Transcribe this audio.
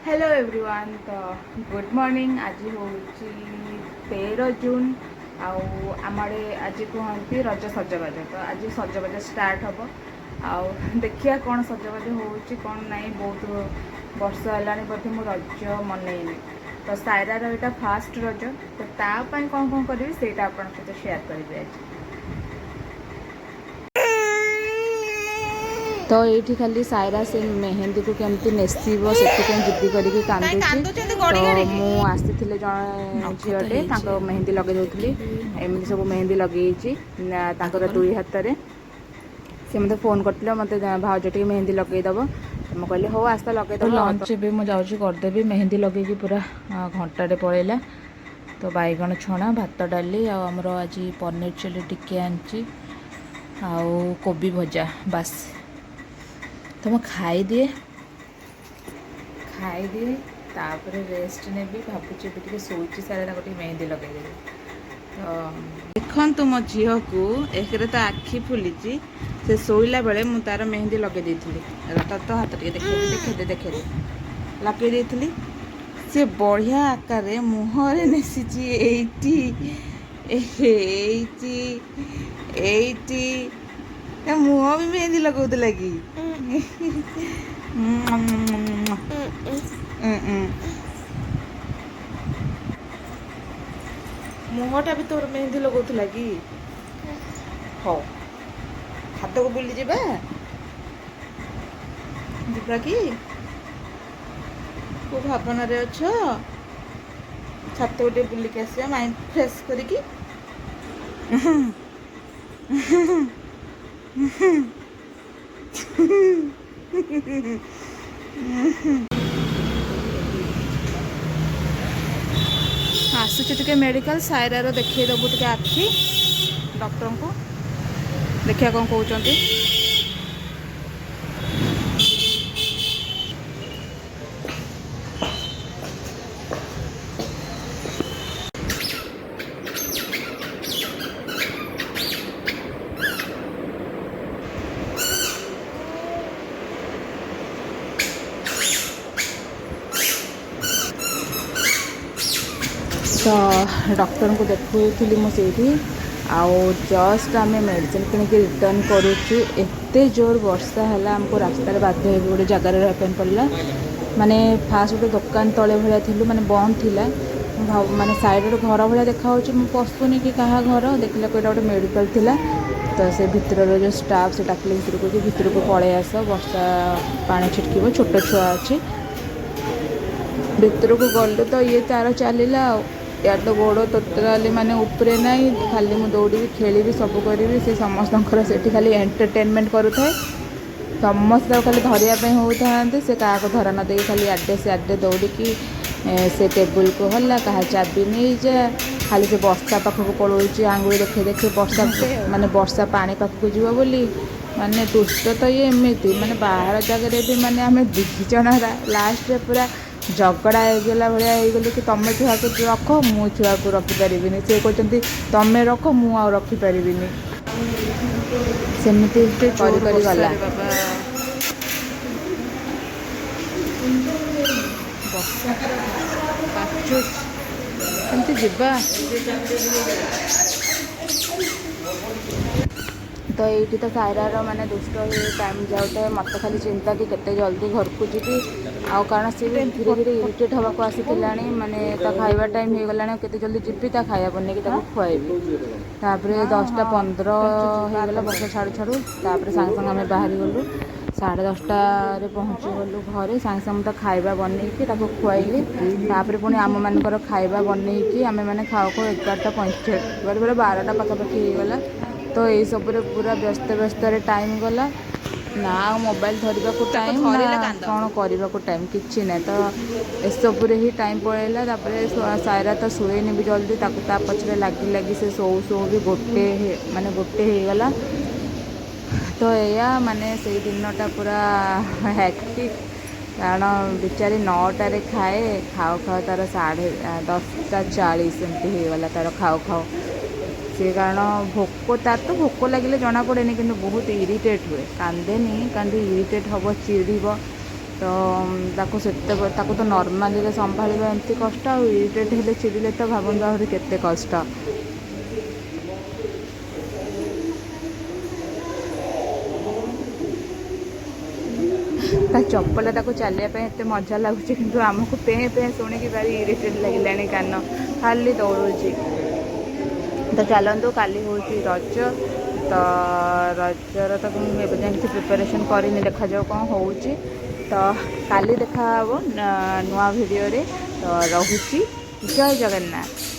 Hello everyone, ତ good morning. ଆଜି ହେଉଛି 13 ଜୁନ୍ ଆଉ ଆମ ଆଡ଼େ ଆଜି କୁହନ୍ତି ରଜ ସଜବାଜ। ତ ଆଜି ସଜବାଜ ଷ୍ଟାର୍ଟ ହେବ ଆଉ ଦେଖିବା କ'ଣ ସଜବାଜ ହେଉଛି, କ'ଣ ନାହିଁ। ବହୁତ ବର୍ଷ ହେଲାଣି ବୋଧେ ମୁଁ ରଜ ମନେଇନି। ତ ସାଇରାର ଏଇଟା ଫାଷ୍ଟ ରଜ, ତ ତା ପାଇଁ କ'ଣ କ'ଣ କରିବି, ସେଇଟା ଆପଣଙ୍କ ସହିତ ସେୟାର କରିବି ଆଜି। ତ ଏଇଠି ଖାଲି ସାଇରା ସେ ମେହେନ୍ଦୀକୁ କେମିତି ନେସିବ, ସେଥିପାଇଁ ଜିଦ୍ଦି କରିକି କାନ୍ଦୁଛି। ତ ମୁଁ ଆସିଥିଲେ ଜଣେ ଝିଅଟେ, ତାଙ୍କ ମେହେନ୍ଦୀ ଲଗେଇ ଦେଉଥିଲି। ଏମିତି ସବୁ ମେହେନ୍ଦୀ ଲଗେଇଛି ତାଙ୍କର ଦୁଇ ହାତରେ। ସେ ମୋତେ ଫୋନ୍ କରିଥିଲେ, ମୋତେ ଭାଉଜ ଟିକେ ମେହେନ୍ଦୀ ଲଗେଇଦେବ। ମୁଁ କହିଲି, ହଉ ଆସ, ଲଗେଇଦେବ। ଲଞ୍ଚ ଏବେ ମୁଁ ଯାଉଛି କରିଦେବି। ମେହେନ୍ଦୀ ଲଗେଇକି ପୁରା ଘଣ୍ଟାଟେ ପଳେଇଲା। ତ ବାଇଗଣ ଛଣା, ଭାତ, ଡାଲି ଆଉ ଆମର ଆଜି ପନିର ଚିଲି ଟିକେ ଆଣିଛି ଆଉ କୋବି ଭଜା, ବାସ୍। ତ ମୁଁ ଖାଇଦିଏ ଖାଇଦିଏ, ତାପରେ ରେଷ୍ଟ ନେବି ଭାବୁଛି। ଏବେ ଟିକେ ଶୋଇଛି ସାରା, ତାକୁ ଟିକେ ମେହେନ୍ଦୀ ଲଗେଇଦେବି ତ। ଦେଖନ୍ତୁ ମୋ ଝିଅକୁ, ଏକରେ ତ ଆଖି ଫୁଲିଛି। ସେ ଶୋଇଲା ବେଳେ ମୁଁ ତାର ମେହେନ୍ଦୀ ଲଗେଇ ଦେଇଥିଲି। ତ ହାତ ଟିକେ ଦେଖେଇଦେ, ଦେଖେଇଦେ, ଦେଖେଇଦେ। ଲଗେଇ ଦେଇଥିଲି, ସେ ବଢ଼ିଆ ଆକାରରେ ମୁହଁରେ ନେସିଛି। ଏଇଠି, ଏଇଠି, ଏଇଠି ତା ମୁହଁ ବି ମେହେନ୍ଦୀ ଲଗାଉଥିଲା କି? ଉଁ। ମୁହଁଟା ବି ତୋର ମେହେନ୍ଦୀ ଲଗାଉଥିଲା କି? ହଉ, ଛାତକୁ ବୁଲି ଯିବା, ଯିବା କି? କୋଉ ଭାବନାରେ ଅଛ? ଛାତକୁ ଟିକେ ବୁଲିକି ଆସିବା, ମାଇଣ୍ଡ ଫ୍ରେଶ୍ କରିକି। ଆସୁଛୁ ଟିକେ ମେଡ଼ିକାଲ, ସାଇରାର ଦେଖେଇ ଦେବୁ ଟିକେ ଆଖି ଡକ୍ଟରଙ୍କୁ। ଦେଖିବା କ'ଣ କହୁଛନ୍ତି। ତ ଡକ୍ଟରଙ୍କୁ ଦେଖାଉଥିଲି ମୁଁ ସେଇଠି। ଆଉ ଜଷ୍ଟ ଆମେ ମେଡ଼ିସିନ କିଣିକି ରିଟର୍ନ କରୁଛୁ, ଏତେ ଜୋର ବର୍ଷା ହେଲା, ଆମକୁ ରାସ୍ତାରେ ବାଧ୍ୟ ହେଇକି ଗୋଟେ ଜାଗାରେ ରହିବା ପାଇଁ ପଡ଼ିଲା। ମାନେ ଫାଷ୍ଟ ଗୋଟେ ଦୋକାନ ତଳେ ଭଳିଆ ଥିଲୁ, ମାନେ ବନ୍ଦ ଥିଲା। ମୁଁ ଭାବ ମାନେ ସାଇଡ଼୍ ଗୋଟେ ଘର ଭଳିଆ ଦେଖାହେଉଛି, ମୁଁ ପଶୁନି କି କାହା ଘର। ଦେଖିଲାକୁ ଏଇଟା ଗୋଟେ ମେଡ଼ିକାଲ ଥିଲା। ତ ସେ ଭିତରର ଯେଉଁ ଷ୍ଟାଫ୍, ସେ ଡାକିଲେ ଭିତରକୁ କି ଭିତରକୁ ପଳେଇ ଆସ, ବର୍ଷା ପାଣି ଛିଟକିବ, ଛୋଟ ଛୁଆ ଅଛି। ଭିତରକୁ ଗଲୁ ତ ଇଏ ତାର ଚାଲିଲା। ଆଉ ୟାର ତ ଗୋଡ଼ ଟୋଟାଲି ମାନେ ଉପରେ ନାହିଁ। ଖାଲି ମୁଁ ଦୌଡ଼ିବି, ଖେଳିବି, ସବୁ କରିବି। ସେ ସମସ୍ତଙ୍କର ସେଠି ଖାଲି ଏଣ୍ଟରଟେନମେଣ୍ଟ କରୁଥାଏ। ସମସ୍ତେ ତାକୁ ଖାଲି ଧରିବା ପାଇଁ ହେଉଥାନ୍ତି। ସେ କାହାକୁ ଧରା ନ ଦେଇକି ଖାଲି ଆଡ଼େ ସିଆଡ଼େ ଦୌଡ଼ିକି ସେ ଟେବୁଲକୁ ହଲା, କାହା ଚାବି ନେଇଯା, ଖାଲି ସେ ବର୍ଷା ପାଖକୁ ପଳାଉଛି, ଆଙ୍ଗୁଳି ଦେଖେଇ ଦେଖେଇ ବର୍ଷା, ମାନେ ବର୍ଷା ପାଣି ପାଖକୁ ଯିବ ବୋଲି। ମାନେ ଦୁଷ୍ଟ ତ ଇଏ ଏମିତି, ମାନେ ବାହାର ଜାଗାରେ ବି ମାନେ ଆମେ ଦୁଇ ଜଣ ଲାଷ୍ଟରେ ପୁରା ଝଗଡ଼ା ହେଇଗଲା ଭଳିଆ ହେଇଗଲୁ କି ତମେ ଛୁଆକୁ ରଖ, ମୁଁ ଛୁଆକୁ ରଖିପାରିବିନି। ସେ କହୁଛନ୍ତି ତମେ ରଖ, ମୁଁ ଆଉ ରଖିପାରିବିନି। ସେମିତି ଏତେ କରି ଜୋର କରି ଗଲା। ବର୍ଷାରେ ବାବା, ବର୍ଷା ପୁରା କାଚୁଛି, କେମିତି ଯିବା? ତ ଏଇଠି ତ ସାଇରାର ମାନେ ଦୁଷ୍ଟ ହେଇ ଟାଇମ୍ ଯାଉଥାଏ। ମୋତେ ଖାଲି ଚିନ୍ତା କି କେତେ ଜଲ୍ଦି ଘରକୁ ଯିବି। ଆଉ କାରଣ ସିଏ ବି ଏମିତି ଧୀରେ ଧୀରେ ଇରିଟେଟ୍ ହେବାକୁ ଆସିଥିଲାଣି। ମାନେ ତା ଖାଇବା ଟାଇମ୍ ହେଇଗଲାଣି, ଆଉ କେତେ ଜଲ୍ଦି ଯିବି, ତା ଖାଇବା ବନେଇକି ତାକୁ ଖୁଆଇବି। ତାପରେ 10ଟା 15 ହେଇଗଲା ବର୍ଷା ଛାଡ଼ୁ ଛାଡ଼ୁ। ତାପରେ ସାଙ୍ଗେ ସାଙ୍ଗେ ଆମେ ବାହାରି ଗଲୁ। 10:30ରେ ପହଞ୍ଚିଗଲୁ ଘରେ। ସାଙ୍ଗେ ସାଙ୍ଗେ ମୁଁ ତା ଖାଇବା ବନେଇକି ତାକୁ ଖୁଆଇଲି। ତାପରେ ପୁଣି ଆମମାନଙ୍କର ଖାଇବା ବନେଇକି ଆମେମାନେ ଖାଉ ଖାଉ 11ଟା 45, ପୁରା 12ଟା ପାଖାପାଖି ହେଇଗଲା। ତ ଏଇସବୁରେ ପୁରା ବ୍ୟସ୍ତ ବ୍ୟସ୍ତରେ ଟାଇମ୍ ଗଲା। ନା ଆଉ ମୋବାଇଲ ଧରିବାକୁ ତାକୁ ଟାଇମ୍ ନା ଧରିଲେ କାନ୍ଦ। କ'ଣ କରିବାକୁ ଟାଇମ୍, କିଛି ନାହିଁ। ତ ଏସବୁରେ ହିଁ ଟାଇମ୍ ପଳେଇଲା। ତାପରେ ସାଇରା ତ ଶୁଏନି ବି ଜଲ୍ଦି। ତାକୁ ତା ପଛରେ ଲାଗି ଲାଗି ସେ ଶୋଉ ଶୋଉ ବି ଗୋଟେ ମାନେ ଗୋଟେ ହେଇଗଲା। ତ ଏଇଆ, ମାନେ ସେଇ ଦିନଟା ପୁରା ହେକ୍ଟିକ୍। କାରଣ ବିଚାରି 9ଟାରେ ଖାଏ, ଖାଉ ଖାଉ ତାର 10:30 ଏମିତି ହେଇଗଲା ତାର ଖାଉ ଖାଉ ସେ। କାରଣ ଭୋକ ତାର ତ ଭୋକ ଲାଗିଲେ ଜଣାପଡ଼େନି, କିନ୍ତୁ ବହୁତ ଇରିଟେଟ୍ ହୁଏ। କାନ୍ଦେନି, କାନ୍ଦି ଇରିଟେଟ୍ ହେବ, ଚିଡ଼ିବ। ତ ତାକୁ ସେତେ ତାକୁ ତ ନର୍ମାଲିରେ ସମ୍ଭାଳିବା ଏମିତି କଷ୍ଟ, ଆଉ ଇରିଟେଟ୍ ହେଲେ ଚିଡ଼ିଲେ ତ ଭାବନ୍ତୁ ଆହୁରି କେତେ କଷ୍ଟ। ତା ଚପଲ ତାକୁ ଚାଲିବା ପାଇଁ ଏତେ ମଜା ଲାଗୁଛି, କିନ୍ତୁ ଆମକୁ ପେଁ ପେଁ ଶୁଣିକି ଭାରି ଇରିଟେଟ୍ ଲାଗିଲାଣି, କାନ ଖାଲି ଦୌଡ଼ୁଛି। ତ ଚାଲନ୍ତୁ, କାଲି ହେଉଛି ରଜ। ତ ରଜର ତ ମୁଁ ଏବେ ଯାଏଁ କିଛି ପ୍ରିପାରେସନ୍ କରିନି, ଦେଖାଯାଉ କ'ଣ ହେଉଛି। ତ କାଲି ଦେଖାହେବ ନୂଆ ଭିଡ଼ିଓରେ। ତ ରହୁଛି, ଜୟ ଜଗନ୍ନାଥ।